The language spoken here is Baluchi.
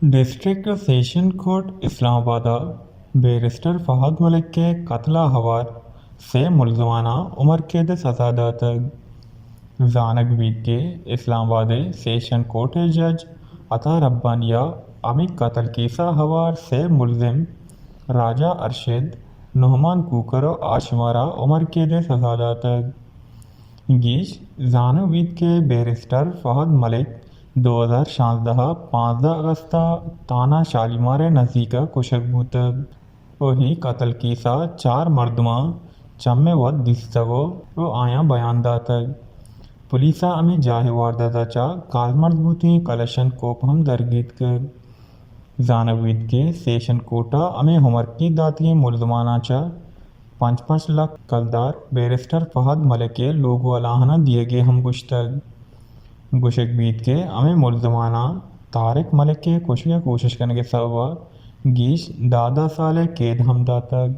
ڈسٹرکٹ سیشن کورٹ اسلام آباد ءَ بیرسٹر فہد ملک ءِ قتل ءَ ہوار سے ملزماناں عمر قید ءِ سزا داتگ۔ زانگ بیت کہ اسلام آباد ءِ سیشن کورٹ ءِ جج عطا ربانی ءَ ہمے قتل کیس ءَ ہوار سے ملزم راجہ ارشد، نعمان کوکر ءُ آشمار ءَ عمر قید ءِ سزا داتگ۔ گیش زانگ بیت کہ بیرسٹر فہد ملک دو ہزار شانزدہ ءِ پانزدہ اگست ءَ تھانہ شالیمار ءِ نزیک ءَ کشگ بوتگ ءُ اے قتل کیس ءَ چار مردماں چم ءِ وت دیستگ ءُ آیاں بیان داتگ۔ پولیس ءَ ہمے جاہ ءِ واردات ءَ چہ کارمرز بوتیں کلشن کوپ ہم درگیتکگ۔ زانگ بیت کہ سیشن کورٹ ءَ ہمے عمر قید داتگیں ملزماناں چہ پنچ پنچ لکھ کلدار بیرسٹر فہد ملک ءِ لوگ والاہاناں دیگ ءِ ہم گوشتگ۔ گوشگ بیت کہ ہمے ملزماناں طارق ملک ءِ کشگ ءِ کوشش کنگ ءِ سبب ءَ گیش دہ دہ سال ءِ قید ہم داتگ۔